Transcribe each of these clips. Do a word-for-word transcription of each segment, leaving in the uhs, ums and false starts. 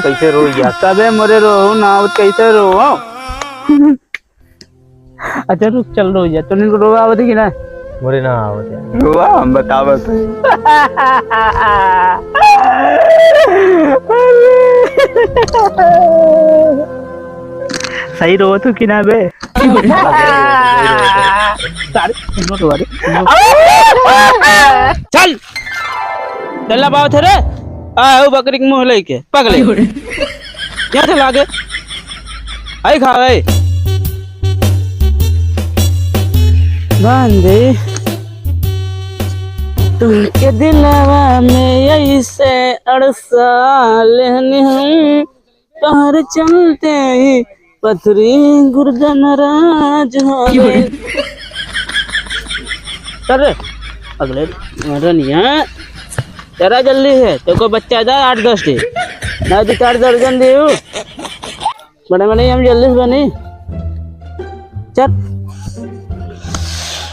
कैसे रोइया? तबे मोरे रोहू ना आवत, कैसे रोहू? अच्छा रुक, चल रोइया। तोनी को रोवा आवत है कि ना? मोरे ना आवत है। रोवा, हम बतावत है। सही रोवत हो कि ना बे? सारे, सुनो तो, अरे, सुनो। चल, चल ना पावत है रे। आ, ओ बकरी के मुंह लेके, पगले। यहाँ से लागे। आई खा, आई। बांधे तुमके दिलवा में ऐसे अड़सा लेहनी हम। तोहरे चलते ही पथरी गुर्दा नाराज हो गए। अरे, अगले रनिया, तेरा जल्दी है, तो को बच्चा दा आठ दस दिन। ना तो चार दर्जन दियो। बड़े बड़े हम जल्दी से बनी। चल।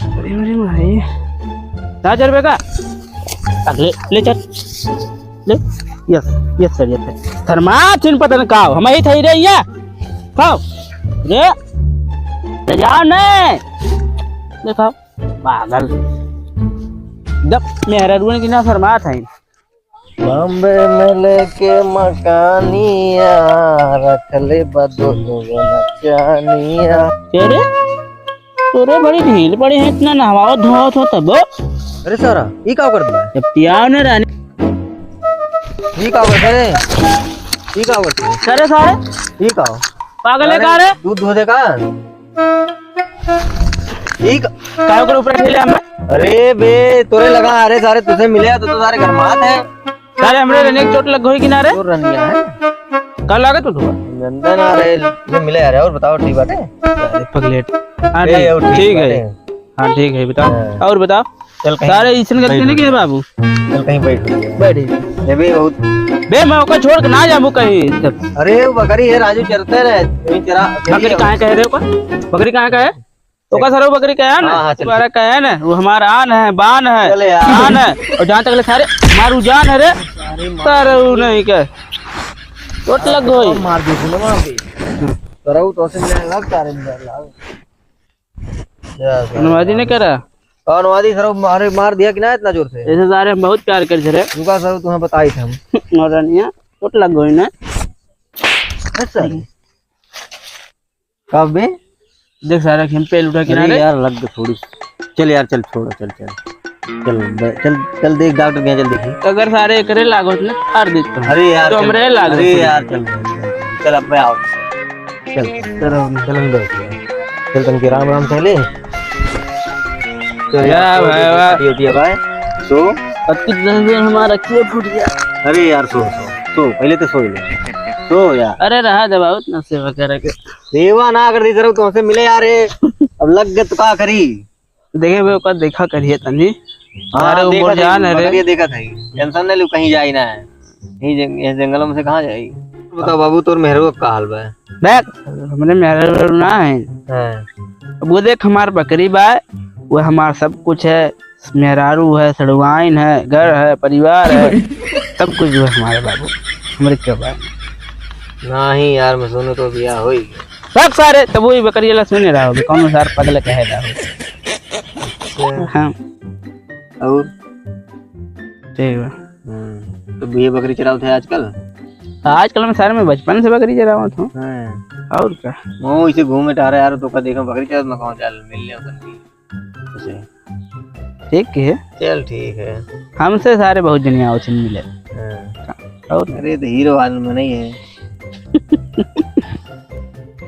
अरे मेरे भाई। ना चल बेटा। अगले, ले चल। ले, यस, यस सर, यस सर। थर्माथिन पता न का हो, हम ही थई रे या। खाओ। रे, ले जाओ ने। ले खाओ, पागल। जब मेहरा रुएन की ना शर्मात है। बॉम्बे में लेके मकानिया, रख ले बा दोनों नचानिया। तेरे तोरे बड़ी ढील पड़ी है, इतना नहवाओ धोवत हो तब। अरे सारा, ई का करत बा? जब पियाव ने रानी। ई का करत रे? ई का करत रे? करे सारे? ई का हो? पागल है अरे, का रे? दूध धो दे का? ई का? काय ओकर ऊपर खेले हम? अरे बे, तोरे लगा, अरे सारे तुझसे मिले तो, तो सारे गरमात है। सारे हमरे रहने की चोट लग गई किनारे। तो रनिया है। कल आ गए तो थोड़ा। नंदन आ रहे, ये मिले आ रहे, और बताओ ठीक बात है? अरे पगलेट। हाँ, ए, ठीक, और ठीक ठीक है। बात है। हाँ, ठीक है, बताओ। हाँ। और बताओ। चल कहीं सारे इसन गलती नहीं किए बाबू। चल कहीं बैठ। बैठ। ये भी बहुत बे, मैं ओका छोड़ के ना जाबू कहीं। अरे, वो बकरी है, राजू चरते रहे, वहीं चरा, बकरी कहाँ कह रहे हो का? बकरी कहाँ का है? ओका सरऊ बकरी का है ना? हाँ, हाँ, चल। तुम्हारा का है ना? वो हमारा आन है, बान है, चले यार। आन है। और जहाँ तक ले सारे मारू जान है रे। अरे मार। सारे वो नहीं के। चोट लग गई। मार दी तूने वहाँ पे। सरऊ तो से मिलने लग, सारे मिलने लग। या सारे अनुवादी मार नहीं दी। करा। अनुवादी सरऊ मारे, मार दिया कि ना इतना जोर से? ऐसे सारे हम बहुत प्यार कर रहे। रुका सरऊ, तुम्हें बताई थे हम। और रनिया, चोट लग गई ना। अच्छा। कब बे? देख सारा खेम पेल उठा अरे किनारे। यार, लग गए थोड़ी। चल यार, चल, छोड़, चल, चल। चल, बे-, चल, चल देख डॉक्टर के यहाँ, चल देखी। अगर सारे एकरे लागत ने फाड़ देत तो। अरे यार, तो चल। हमरे लागत अरे ने। यार, चल, चल, चल, अब मैं आओ। चल, चल, हम, चल, हम बैठ गए। चल, तन के राम राम सहले। चल या यार, भाई, सो, वाह। उठिया, उठिया, भाई। सो। अब कितना दिन हमारा क्यों फूट गया? अरे यार, सो, सो, सो, पहले तो सो ले। सो यार। अरे रहा दबाओ ना सेवा करे के। सेवा ना कर दी, जरा तुमसे मिले यार, ये अब लग गए तो का करी? देखे बे, ओकर देखा करिए तनी। हाँ, अरे, वो देखा मोर जान था, है रे। बकरिया देखा था, tension नहीं लो, कहीं जाई ना है। यही जंग-, ये जंगल में से कहाँ जाई? बताओ बाबू, तोर मेहरवा का हाल बा? देख, हमरे मेहरारू ना है। हाँ। अब वो देख, हमार बकरी बा, वो हमार सब कुछ है। मेहरारू है, सड़ुआइन है, घर है, परिवार है, सब कुछ जो है हमारे बाबू, हमरे क्या बा? नहीं यार, मैं सुनू तो बियाह होई। सब सारे, तब वही बकरी वाला सुने रहा हो, कौन सार पगल कहे रहा हो। अच्छा। हाँ। और? ठीक बा। हम्म, तो ये बकरी चरावत है आजकल? आजकल मैं सारे में बचपन से बकरी चरावत हूँ। हाँ। और का? वो इसे घूमे टहरे यार, तो का देखो बकरी चरावत में कौन चाल मिल ले अपन की। उसे। ठीक है। चल ठीक है। हमसे सारे बहुत जने आवत हैं मिले। हाँ। और? अरे तो हीरो आदमी नहीं है।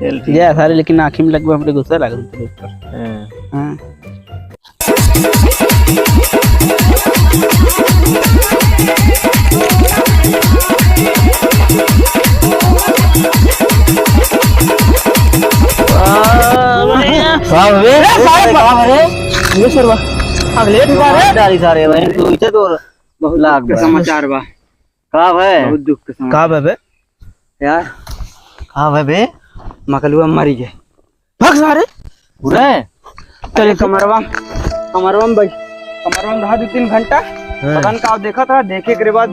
चल ठीक जा है। सारे, लेकिन आँखी में लगभग हमरे गुस्सा लागल तेरे ऊपर। हाँ। हाँ। वाह, बढ़िया। का बे? ए, सारे का बे? ये सरवा। अगले ठिकाने। डाली सारे भाई, तू इसे तो बहुत लाख दुख के बा। समाचार बा। का बे? बहुत दुख के समाचार। का बे बे? यार। का बे बे? मकलुआ मरी गए। भाग सारे। पूरा है? चले कमरवा, कमरवा में बैठ, कमरवा में रहा दो तीन घंटा। हाँ। पता न का देखा था, देखे के बाद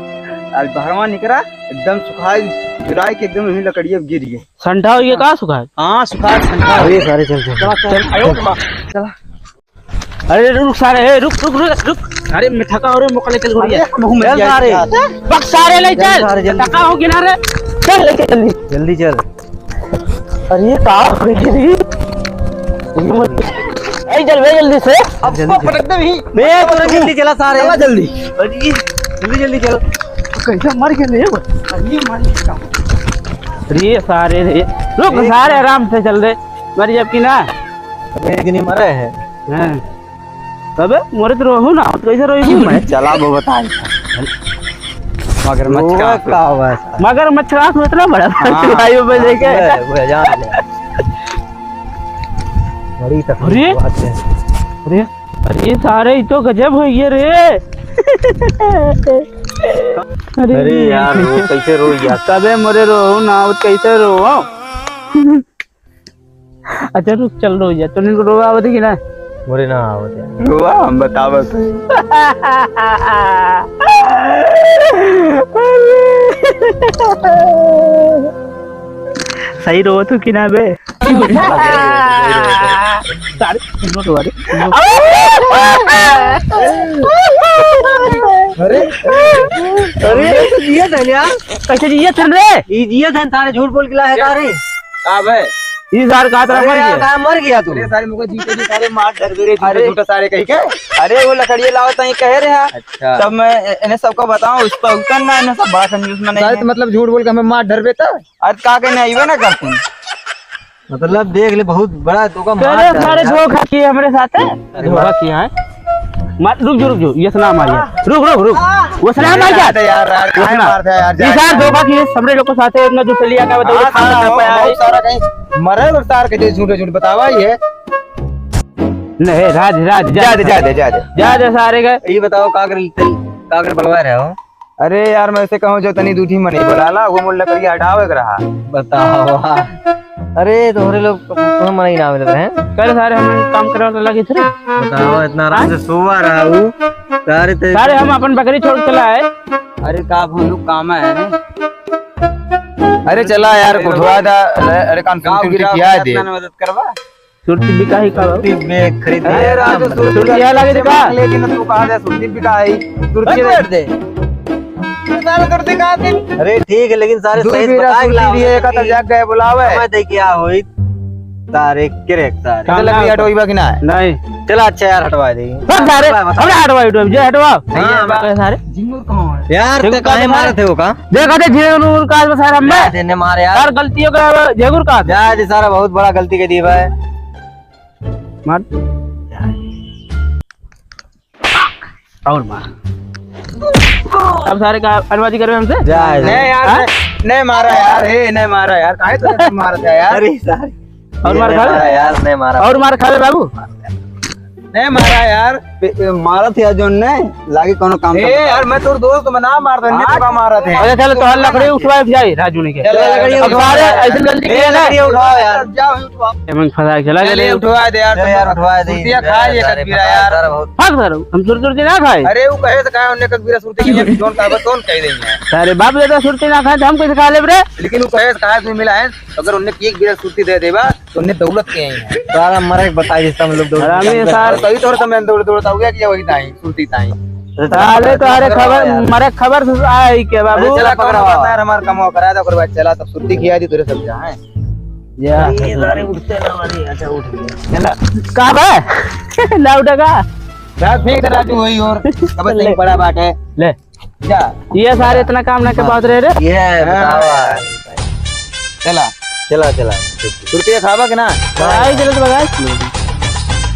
आज बहरवा निकरा, एकदम सुखाई चुराई के एकदम यही लकड़िया गिर गई। संठा हो ये का सुखा है? हाँ, सुखा है, संठा। अरे सारे चल, चल। चला, चल। चला। अरे रुक सारे, ए, रुक, रुक, रुक, रुक। अरे मैं थका हो रे, मोका लेके चल गोरिया। अरे, हम घूम चल जाए सारे। यार। बक सारे ले चल चल। सारे, जल्दी। थका हो किनारे। चल लेके जल्दी। जल्दी चल। अरे ये का हो गई रे? ये मत-, ए, चल बे जल्दी से। अब जल्दी चल। पटक दे भी। बे, तोरा जल्दी चला सारे। चला जल्दी। अरे, जल्दी, जल्दी चल। कैसे मर गए रे? अरे, मर गया। अरे सारे रे। रुक, अरे। सारे आराम से चल रे। मर जाब की ना? अबे, एक नहीं मरे है। हाँ। अबे, मोरे तो रोहू ना, तो कैसे रोई तू? मैं चला वो बता। मगरमच्छ का रोवा आंसू। का हुआ है? मगरमच्छ का आंसू इतना बड़ा था, हाँ। भाई, वो लेके। हाँ, वो जान ले। बड़ी तकलीफ अरे? बात है। अरे, अरे, सारे, ये तो गजब हो गया रे। अरे, अरे यार, वो कैसे रोई यार? तबे मोरे रोहू ना, वो कैसे रोहू? अच्छा रुक, चल रो जा। तोनी को रोवा आवत है कि ना? मोरे ना आवत है। रोवा, हम बतावत है। सही रोवत हो कि ना बे? सारे सुनो तो, अरे। अरे, अरे, ये तो जियत है यार। कैसे जियत है रे? ये जियत है, सारे झूठ बोल के लाए हैं सारे। का बे? ई सार का तरह अरे मर यार, गया। का मर गया तू? अरे सारे मुझे जीते जी सारे मार डर गए रे, झूठे अरे। झूठे सारे कही के। अरे वो लकड़िया लाओ ताई कहे रहे हैं। अच्छा। तब मैं ए-, इन्हें सबको बताऊं, उस पर उतर ना, इन्हें सब बड़ा कंजूस में नहीं सारे है। तो मतलब झूठ बोल के हमें मार डर बेटा। आज का के नहीं आईबे ना करते। मतलब देख ले, बहुत बड़ा तोका मार तेरे डाला सारे यार। धोखा किए हमरे साथ है। अरे धोखा वाह। किया है। मार, रुक जो, रुक जो, ये सुना मार यार। रुक, रुक, रुक। वो सुना मार यार। यार, यार, काहे वसना। मारते हैं यार, जा, ये सार जा। धोखा किए, हमरे लोग को साथे इतना दुसलिया का बताओ, हाँ, खाना ना हाँ, पाया है। बहुत सारा कहीं मरे और सार के जे झूठे झूठ बतावा ये। नहीं, राज, राज, जा जा दे, जा दे, जा दे। जा दे सारे के। ये बताओ, का कर, का कर बलवा रहे हो? अरे यार, मैं ऐसे कहूँ, जो तनी दूठी मनी बोलाला, वो मुल्ला करिया हटावे के रहा। बताओ। अरे, तोहरे लोग, तोहरे मन ही ना मिल रहे हैं। कल सारे हम काम करे वाला लगे थे। बताओ, इतना आराम से सोवा रहा हूँ। सारे ते- सारे हम अपन बकरी छोड़ चला है। अरे, का हम लोग काम है रे? अरे, चला यार, उठवा दा। अरे, अरे, काम का सुनते उठा किया दे। अपना मदद करवा। सुरती बिका ही का बाबू? सुरती में खरीद अरे लिया राजू, था, सुरती सुरती यहाँ लगे का? लेकिन तू कहा दे, सुरती बिका है, सुरती बंद कर दे। सारे सुरती कहाँ थे? अरे ठीक है, लेकिन सारे दूध सही पी रहा, बताए सुरती ला भी है, होता का तो कि जाग गए बुलावे। समय दे क्या होई? सारे किरे सारे। काम चल, लकड़ी ना हटवाई बा कि ना? नहीं। चला अच्छा यार, हटवा दे। बस सारे, हटवा, हटवा। हमरा हटवा, हटवा, जे हटवा। हाँ, ये बा- सारे। झिंगुर कहाँ है? यार, झिंगुर ते काहे कहाँ है? मारत है वो का? देखा थे झिंगुर काज में सारे हम जा दे ने मार यार। यार गलतियों का झिंगुर काज। जा दे सारा, बहुत बड़ा गलती के दी भाई। मार। और मार। अब सारे का अनवाजी करबे हमसे? जा, जा। नहीं यार, हाँ? नहीं, नहीं मारा यार, हे, नहीं मारा यार, काहे तो नहीं मारत है यार? अरे सारे। और ये मार नहीं खा ले? मारा यार, नहीं मारा। और मार खा ले बाबू? नहीं मारा यार। ए, ए, मारत है जो ने, लागे कोनो काम ए, का। यार, मैं तोर दोस्त, मैं ना मारत है, हाँ? नहीं तो का मारत है। अच्छा, चलो, तो हर लकड़ी उठवा के जाए, राजू ने के। चलो, लकड़ी अब उठवा। सारे ऐसे गलती ए, किए ना। लकड़ी उठाओ यार। जाओ, उठवाओ। एमन फंसा के चला चल, गए। ये उठवा दे यार, चल यार, उठवा दे। सुरतिया खा लिए यार, कबीरा यार। यार, बहुत हम सुरती ना खाए। अरे, वो कहे से खाए, उन्हें कबीरा सुरती के लिए जोन का बा, कौन कह देंगे? अरे बाप, दादा सुरती ना खाए, तो हम कैसे खा लेब रे? लेकिन वो कहे से खाए, तुम्हें मिला है, अगर उन्हें एक बीरा सुरती दे देबा, तो उन्हें दौलत के आई है। सारा मरे के बताई देता हम लोग दौलत हरामी के। सार। और तभी तो समय दौड़, दौड़ता हो गया कि वही ताई, सुरती ताई। साले तो अरे खबर, मरे खबर से आई के बाबू। अरे चला, कौनो बात ना, हमार कमवा करा दे, ओकर बाद चला, तब सुरती खिया दी, तोरे सब जा, हैं? या। ये सारे उठते ना वाली, अच्छा उठ गया। चला। का बे? ना उठेगा? बस फेंक दे राजू वही और, कब ले। सही पड़ा बाटे। ले। जा। ये सारे इतना काम ना के बात रहे रे। ये है, हाँ। बतावा। चला। चला, चला। सुरतिया खाबा के ना? आई चलो तो बगा।